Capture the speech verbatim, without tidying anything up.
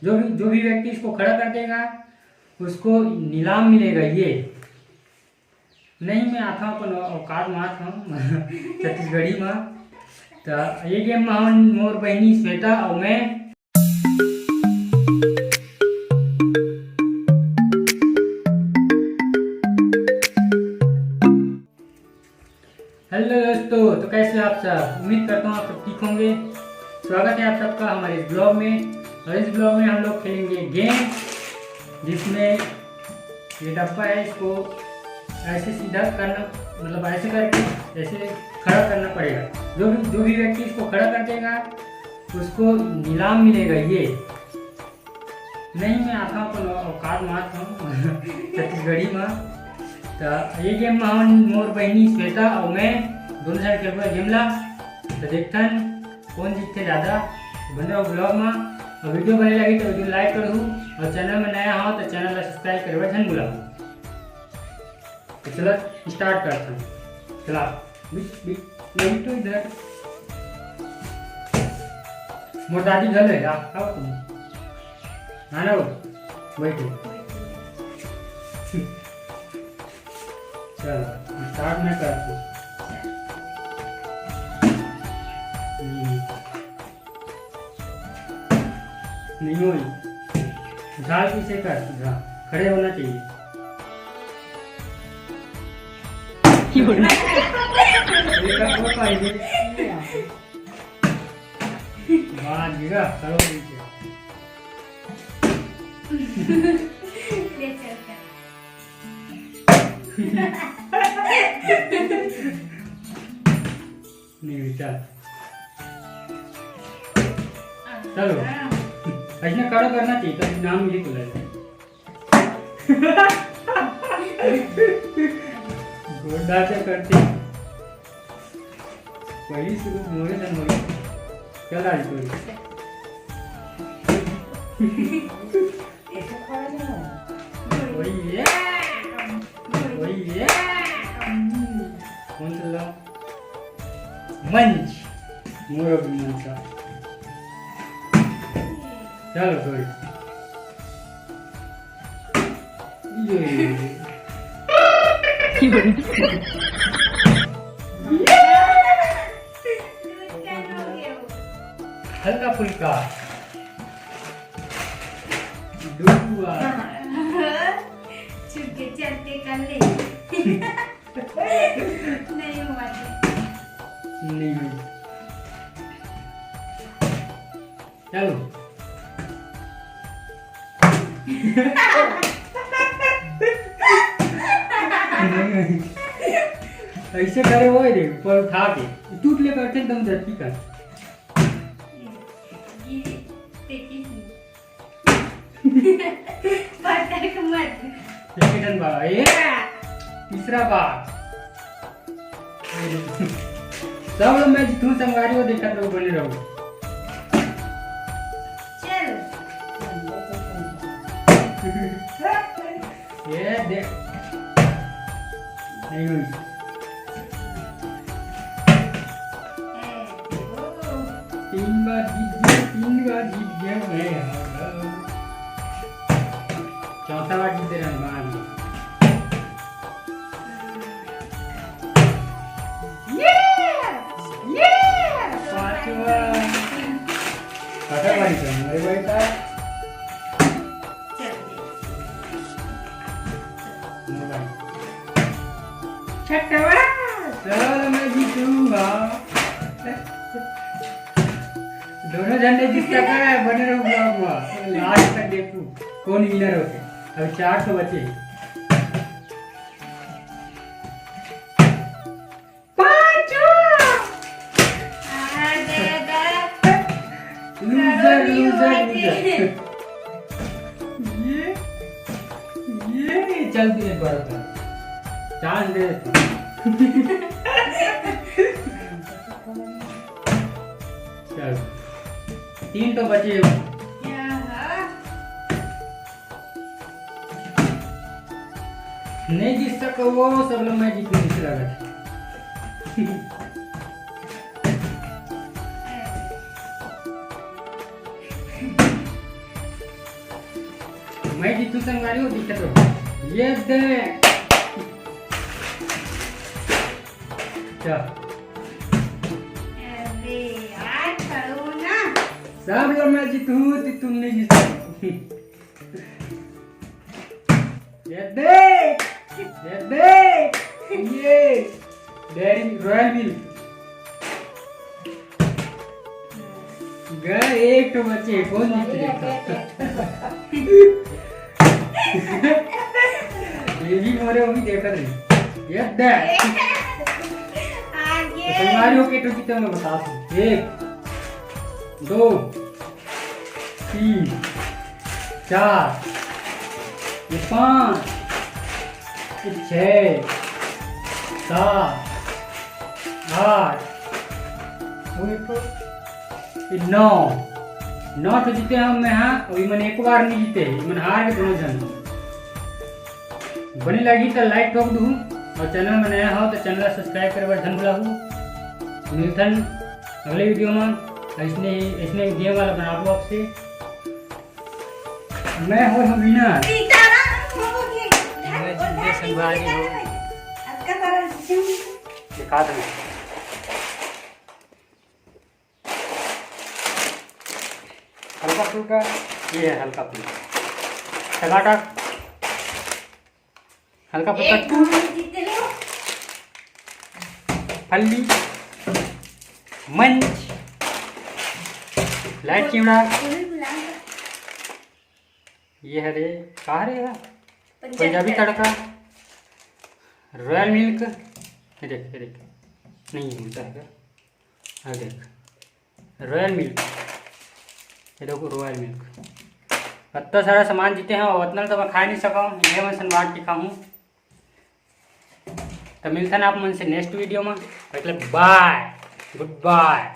जो भी, जो भी व्यक्ति इसको खड़ा कर देगा, उसको नीलाम मिलेगा। ये नहीं, मैं आता हूँ अपन औकात में, आता हूँ छत्तीसगढ़ी में। तो ये गेम में हम, मोर बहिनी श्वेता और मैं। हेलो दोस्तों, तो कैसे हो आप सब? उम्मीद करता हूँ आप सब ठीक होंगे। स्वागत है आप सबका हमारे इस ब्लॉग में। और इस ब्लॉग में हम लोग खेलेंगे गेम, जिसमें ये डब्बा है, इसको ऐसे सीधा करना, मतलब ऐसे करके ऐसे खड़ा करना पड़ेगा। जो भी, जो भी व्यक्ति इसको खड़ा कर देगा, उसको नीलाम मिलेगा। ये नहीं, मैं आता हूँ अपन औकात में, आता हूँ छत्तीसगढ़ी में। तो ये गेम में हम, मोर बहिनी श्वेता और मैं दोनों जन खेलबो गेम ला। तो देखथन कौन जीतथे ज्यादा। बने रहो ब्लॉग में, और वीडियो बने लगे तो वीडियो लाइक कर दू, और चैनल में नया हो तो चैनल ला सब्सक्राइब करे बर झन भुलाहू। तो चलो, स्टार्ट करथन। चला, बिट, बिट, नहीं तो इधर। मोर दादी घर ले जा, आओ तुम। हाँ ना, बैठो। चलो, स्टार्ट मैं करती हूँ। हम्म। नहीं होई। झाल पीछे कर, झाल। खड़े होना चाहिए। ये कर, वो पाएंगे। वाह, जीरा, करो नीचे। ले चल कर। नहीं, चल। चलो। ऐसे कड़ो करना चाहिए, तब नाम लिख ले। गोंडा से करती। पहली शुरू मोरे से मोरे। चल आज कोई। वही है। वही है। कौन सा ला? मंच। मोर भी मंच का। चलो, सॉरी। ये, ये, ये। हल्का फुल्का। डुआ। चुपके चलते कर ले। नहीं हुआ। नहीं हुआ। चलो। ऐसे करे वो रे, ऊपर उठा के। टूट ले बैठे एकदम धरती का। पत्थर को मत। सेकंड बार, ये तीसरा बार। सब लोग मैं जीतू संगवारी हो, देखत रहो, बने रहो। चल। ये देख। नहीं हुई। तीन बार जीत गया, तीन बार जीत गया मैं। चौथा बार जीते रहे हनुमान। पांचवा। पता भाई, मेरे भाई का। छठवा। चल, मैं जीतूंगा। दोनों झंडे जीत सका है, बने रहो ब्लॉग में। लास्ट तक देखू कौन विनर होते। अभी चार सौ बचे हैं। पांचवा। Loser, loser, loser. ये, ये चल दिए बर्तन। चांद दे तू। चल, तीन तो बचे हो। नहीं जीत सको वो, सब लोग मैं जीतने से लगा। मैं जीतू संगवारी हो, दिक्कत हो। ये दे। क्या? अरे यार, खड़ो ना। सब लोग मैं जीतू, तो तुम नहीं जीतो। ये देख, ये देख, ये डेयरी रॉयल मिल्क। गए एक तो बचे, कौन जीत लेता? ये भी मोरे, वो भी देखा रहे। ये देख। आगे। तो संगवारी हो के तो जीते मैं बता दूं। एक, दो, तीन, चार, ये पाँच, ये छः, सात, आठ, वो एक, ये नौ, नौ तो जीते हम में, हाँ। अभी मन एक बार नहीं जीते, मन हार के दोनों जन। बने लगी तो लाइक ठोक दू, और चैनल में नया हो तो चैनल ला सब्सक्राइब करे बर झन भुलाहू। मिलथन अगले वीडियो में, ऐसने ही, ऐसने गेम वाला बनाबो आपसे। मैं हो हम विनर। सीताराम हो गए। मैं जीते संगवारी हो। आपका सारा system। दिखा दो। हल्का फुल्का, ये है हल्का फुल्का टमाटर, हल्का फुल्का एक नंबर जीते हो। फल्ली, मंच, लाइट चिवड़ा, ये हरे, का हरे यार? पंजाबी तड़का, रॉयल मिल्क, ये देख, ये देख, नहीं मिलता है। हाँ देख, रॉयल मिल्क, ये देखो रॉयल मिल्क। इतना सारा सामान जीते हैं और उतना तो मैं खा नहीं सका हूँ, ये मैं सन बांट के खाऊँ। तो मिलता ना आप मन से नेक्स्ट वीडियो में, मतलब बाय, गुड बाय।